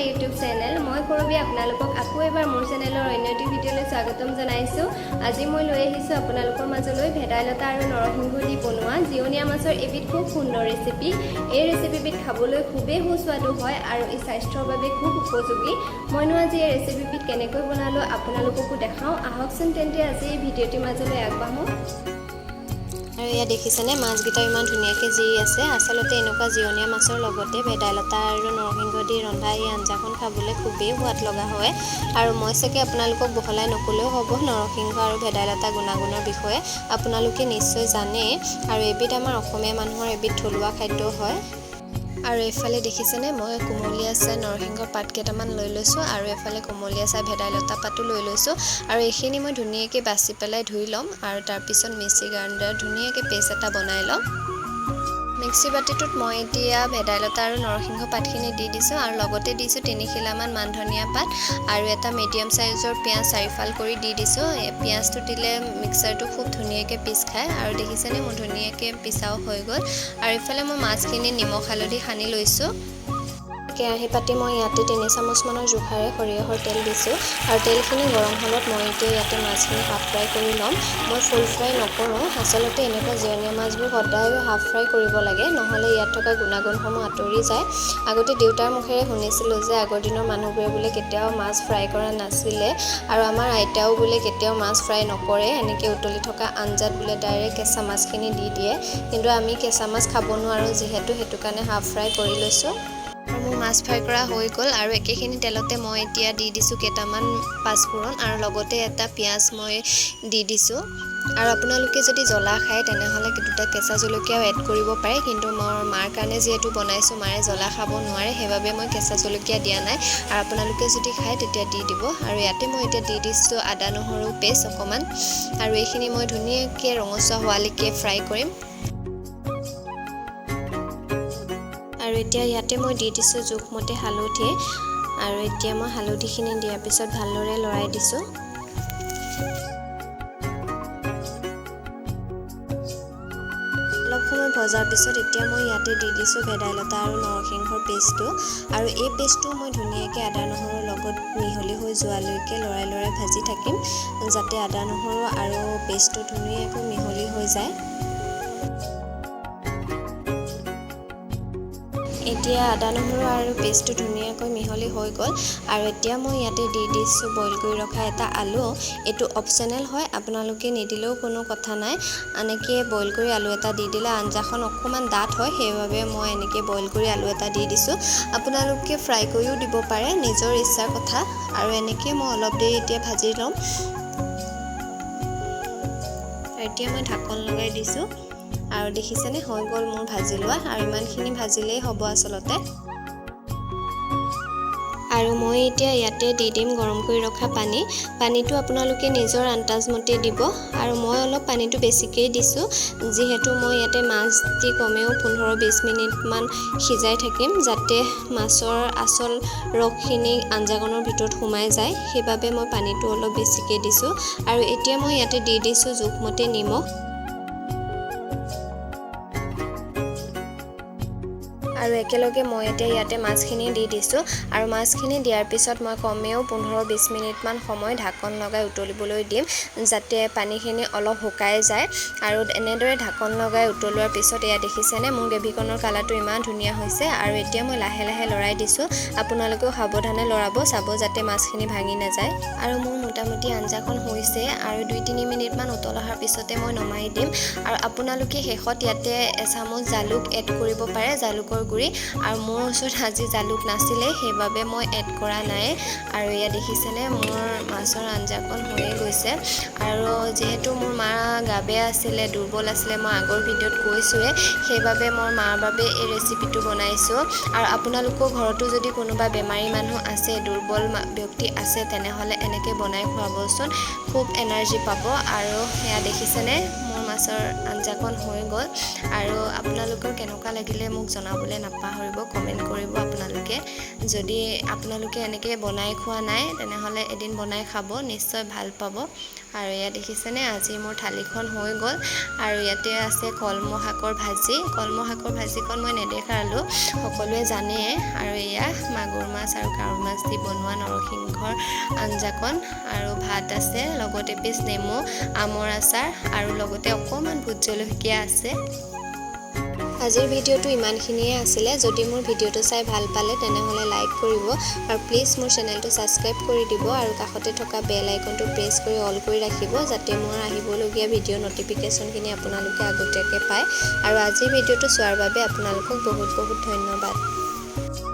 YouTube channel. মই কৰবি আপোনালোকক আকৌ এবাৰ মোৰ চেনেলৰ অন্য এটি ভিডিঅ'লৈ স্বাগতম জনাইছোঁ। আজি মই লৈ আহিছোঁ আপোনালোকৰ মাজলৈ ভেদাইলতা আৰু নৰসিংহ দি বনোৱা জিৰণীয়া মাছৰ এবিধ খুব সুন্দৰ ৰেচিপি। এই ৰেচিপিবিধ খাবলৈ খুবেই সুস্বাদু হয় আৰু ই স্বাস্থ্যৰ বাবে খুব উপযোগী। মইনো আজি এই ৰেচিপিবিধ কেনেকৈ বনালোঁ, আপোনালোককো দেখাওঁ। আহকচোন তেন্তে, আজি এই ভিডিঅ'টিৰ মাজলৈ আগবাঢ়োঁ। আৰু এয়া দেখিছেনে, মাছকেইটা ইমান ধুনীয়াকৈ জিৰি আছে। আচলতে এনেকুৱা জিৰণীয়া মাছৰ লগতে ভেদাইলতা আৰু নৰসিংহ দি ৰন্ধা এই আঞ্জাখন খাবলৈ খুবেই সোৱাদ লগা হয়। আৰু মই চাগে আপোনালোকক বহলাই নক'লেও হ'ব, নৰসিংহ আৰু ভেদাইলতা গুণাগুণৰ বিষয়ে আপোনালোকে নিশ্চয় জানেই। আৰু এবিধ আমাৰ অসমীয়া মানুহৰ এবিধ থলুৱা খাদ্য হয়। আৰু এইফালে দেখিছেনে, মই কুমলীয়া চাই নৰসিংহ পাত কেইটামান লৈ লৈছোঁ আৰু এফালে কুমলীয়া চাই ভেদাইলতা পাতো লৈ লৈছোঁ। আৰু এইখিনি মই ধুনীয়াকৈ বাছি পেলাই ধুই ল'ম আৰু তাৰপিছত মিক্সি গ্ৰাইণ্ডাৰত ধুনীয়াকৈ পেষ্ট এটা বনাই ল'ম। মিক্সি বাতিটোত মই এতিয়া ভেদাইলতা আৰু নৰসিংহ পাতখিনি দি দিছোঁ আৰু লগতে দিছোঁ 3 খিলামান মান ধনিয়া পাত আৰু এটা মিডিয়াম চাইজৰ পিঁয়াজ চাৰিফাল কৰি দি দিছোঁ। পিঁয়াজটো দিলে মিক্সাৰটো খুব ধুনীয়াকৈ পিচ খায়। আৰু দেখিছেনে, মোৰ ধুনীয়াকৈ পিচাও হৈ গ'ল। আৰু ইফালে মই মাছখিনি নিমখ হালধি সানি লৈছোঁ। কেৰাহী পাতি মই ইয়াতে 3 চামুচমানৰ জোখাৰে সৰিয়হৰ তেল দিছোঁ আৰু তেলখিনি গৰম হ'লত মই এতিয়া ইয়াতে মাছখিনি হাফ ফ্ৰাই কৰি ল'ম। মই ফুল ফ্ৰাই নকৰোঁ। আচলতে এনেকুৱা জিৰণীয়া মাছবোৰ সদায় হাফ ফ্ৰাই কৰিব লাগে, নহ'লে ইয়াত থকা গুণাগুণসমূহ আঁতৰি যায়। আগতে দেউতাৰ মুখেৰে শুনিছিলোঁ যে আগৰ দিনৰ মানুহবোৰে বোলে কেতিয়াও মাছ ফ্ৰাই কৰা নাছিলে আৰু আমাৰ আইতাও বোলে কেতিয়াও মাছ ফ্ৰাই নকৰে, এনেকৈ উতলি থকা আঞ্জাত বোলে ডাইৰেক্ট কেঁচা মাছখিনি দি দিয়ে। কিন্তু আমি কেঁচা মাছ খাব নোৱাৰোঁ যিহেতু, সেইটো কাৰণে হাফ ফ্ৰাই কৰি লৈছোঁ। আৰু মোৰ মাছ ফ্ৰাই কৰা হৈ গ'ল। আৰু একেখিনি তেলতে মই এতিয়া দি দিছোঁ কেইটামান পাঁচফোৰণ আৰু লগতে এটা পিঁয়াজ মই দি দিছোঁ। আৰু আপোনালোকে যদি জ্বলা খায়, তেনেহ'লে দুটা কেঁচা জলকীয়াও এড কৰিব পাৰে। কিন্তু মই মাৰ কাৰণে যিহেতু বনাইছোঁ, মায়ে জ্বলা খাব নোৱাৰে, সেইবাবে মই কেঁচা জলকীয়া দিয়া নাই। আৰু আপোনালোকে যদি খায়, তেতিয়া দি দিব। আৰু ইয়াতে মই এতিয়া দি দিছোঁ আদা নহৰু পেষ্ট অকণমান। আৰু এইখিনি মই ধুনীয়াকৈ ৰঙচুৱা হোৱালৈকে ফ্ৰাই কৰিম। আৰু এতিয়া ইয়াতে মই দি দিছোঁ জোখমতে হালধি। আৰু এতিয়া মই হালধিখিনি দিয়াৰ পিছত ভালদৰে লৰাই দিছোঁ। অলপ সময় ভজাৰ পিছত এতিয়া মই ইয়াতে দি দিছোঁ ভেদাইলতা আৰু নৰসিংহৰ পেষ্টটো। আৰু এই পেষ্টটো মই ধুনীয়াকৈ আদা নহৰুৰ লগত মিহলি হৈ যোৱালৈকে লৰাই লৰাই ভাজি থাকিম, যাতে আদা নহৰু আৰু পেষ্টটো ধুনীয়াকৈ মিহলি হৈ যায়। এতিয়া আদা নহৰু আৰু পেষ্টটো ধুনীয়াকৈ মিহলি হৈ গ'ল। আৰু এতিয়া মই ইয়াতে দি দিছোঁ বইল কৰি ৰখা এটা আলু। এইটো অপশ্যনেল হয়, আপোনালোকে নিদিলেও কোনো কথা নাই। এনেকৈ বইল কৰি আলু এটা দি দিলে আঞ্জাখন অকণমান ডাঠ হয়, সেইবাবে মই এনেকৈ বইল কৰি আলু এটা দি দিছোঁ। আপোনালোকে ফ্ৰাই কৰিও দিব পাৰে, নিজৰ ইচ্ছাৰ কথা। আৰু এনেকৈ মই অলপ দেৰি এতিয়া ভাজি ল'ম। এতিয়া মই ঢাকন লগাই দিছোঁ। আৰু দেখিছেনে, হৈ গ'ল মোৰ ভাজি লোৱা। আৰু ইমানখিনি ভাজিলেই হ'ব আচলতে। আৰু মই এতিয়া ইয়াতে দি দিম গৰম কৰি ৰখা পানী। পানীটো আপোনালোকে নিজৰ আন্দাজমতে দিব। আৰু মই অলপ পানীটো বেছিকেই দিছোঁ, যিহেতু মই ইয়াতে মাছ দি কমেও 15-20 মিনিটমান সিজাই থাকিম, যাতে মাছৰ আচল ৰসখিনি আঞ্জাকণৰ ভিতৰত সোমাই যায়। সেইবাবে মই পানীটো অলপ বেছিকৈ দিছোঁ। আৰু এতিয়া মই ইয়াতে দি দিছোঁ জোখমতে নিমখ। আৰু একেলগে মই এতিয়া ইয়াতে মাছখিনি দি দিছোঁ। আৰু মাছখিনি দিয়াৰ পিছত মই কমেও 15-20 মিনিটমান সময় ঢাকন লগাই উতলিবলৈ দিম, যাতে পানীখিনি অলপ শুকাই যায়। আৰু এনেদৰে ঢাকন লগাই উতলোৱাৰ পিছত এয়া দেখিছেনে, মোৰ গ্ৰেভিকণৰ কালাৰটো ইমান ধুনীয়া হৈছে। আৰু এতিয়া মই লাহে লাহে লৰাই দিছোঁ। আপোনালোকেও সাৱধানে লৰাব, চাব যাতে মাছখিনি ভাঙি নাযায়। আৰু মোৰ মোটামুটি আঞ্জাখন হৈছে। আৰু 2-3 মিনিটমান উতল অহাৰ পিছতে মই নমাই দিম। আৰু আপোনালোকে শেষত ইয়াতে এচামুচ জালুক এড কৰিব পাৰে, জালুকৰ গুড়ি। আৰু মোৰ ওচৰত আজি জালুক নাছিলে, সেইবাবে মই এড কৰা নাই। আৰু এয়া দেখিছেনে, মোৰ মাছৰ আঞ্জাকণ হৈয়ে গৈছে। আৰু যিহেতু মোৰ মা গা বেয়া আছিলে, দুৰ্বল আছিলে, মই আগৰ ভিডিঅ'ত কৈছোঁৱে, সেইবাবে মই মাৰ বাবে এই ৰেচিপিটো বনাইছোঁ। আৰু আপোনালোকৰ ঘৰতো যদি কোনোবা বেমাৰী মানুহ আছে, দুৰ্বল ব্যক্তি আছে, তেনেহ'লে এনেকৈ বনাই খুৱাবচোন, খুব এনাৰ্জি পাব। আৰু সেয়া দেখিছেনে, মোৰ মাছৰ আঞ্জাকণ হৈ গ'ল। আৰু আপোনালোকৰ কেনেকুৱা লাগিলে মোক জনাবলৈ নাপাহৰিব, কমেণ্ট কৰিব। আপোনালোকে যদি আপোনালোকে এনেকৈ বনাই খোৱা নাই, তেনেহ'লে এদিন বনাই খাব, নিশ্চয় ভাল পাব। আৰু এয়া দেখিছেনে, আজি মোৰ থালিখন হৈ গ'ল। আৰু ইয়াতে আছে কলমৌ শাকৰ ভাজি। কলমৌ শাকৰ ভাজিখন মই নেদেখালোঁ, সকলোৱে জানেই। আৰু এয়া মাগুৰ মাছ আৰু কাৱৈ মাছ দি বনোৱা নৰসিংহৰ আঞ্জাকণ আৰু ভাত আছে, লগত এপিচ নেমু, আমৰ আচাৰ আৰু লগতে অকণমান ভোট জলকীয়া আছে। আজিৰ ভিডিঅ'টো ইমানখিনিয়ে আছিলে। যদি মোৰ ভিডিঅ'টো চাই ভাল পালে, তেনেহ'লে লাইক কৰিব আৰু প্লিজ মোৰ চেনেলটো ছাবস্ক্ৰাইব কৰি দিব আৰু কাষতে থকা বেল আইকনটো প্ৰেছ কৰি অল কৰি ৰাখিব, যাতে মোৰ আহিবলগীয়া ভিডিঅ' ন'টিফিকেশ্যনখিনি আপোনালোকে আগতীয়াকৈ পায়। আৰু আজিৰ ভিডিঅ'টো চোৱাৰ বাবে আপোনালোকক বহুত বহুত ধন্যবাদ।